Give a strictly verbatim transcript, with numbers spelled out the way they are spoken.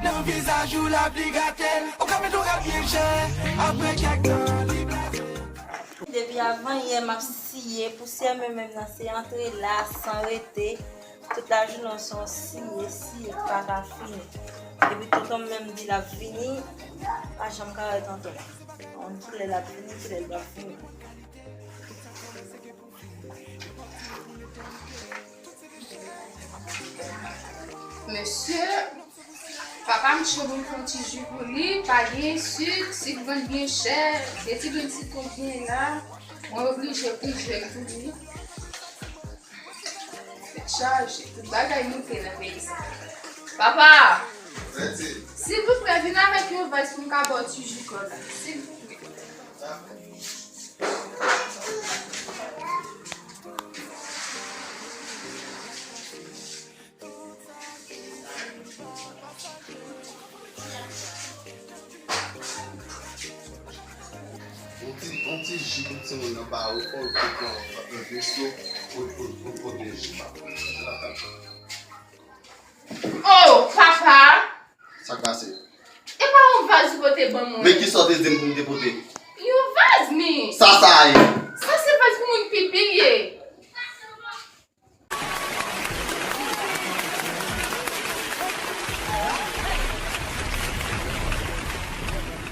Nan vizaj ou lapli gate l, ou ka fè tou rap byen chè. Apre kèk tan, li blaze. Depi avan yè m ap siye, pousyè men menm nan se antre la san rete. Tout lajounen se yon siye, siye ki pa ka fini. Epi tonton m menm di l ap vini, pa janm ka wè tonton m. Konn kilè l ap vini, kilè l p ap vini. Mesye, papa m cho pou m fè yon ti ji pou li, pa gen sik, sik vann byen chè, gen ti grenn sitwon byen la, mwen oblije pou jwenn pou li. Tèt chaje, tout bagay moute nan peyi sa. Papa! Silvouplè, vin avèk yon vaz pou m ka ba w ti ji kò la. Silvouplè. Yon ti, yon ti ji pou timoun nan ba ou, fò w te pran yon veso, pou, pou, pou pote ji ba ou. Oh, papa! Sa k pase? E pa yon vaz ou pote ban mwen? Men ki sa w te di m pou m te pote? Yon vaz, men. Sa, sa a ye? Sa se vaz pou moun pipi, li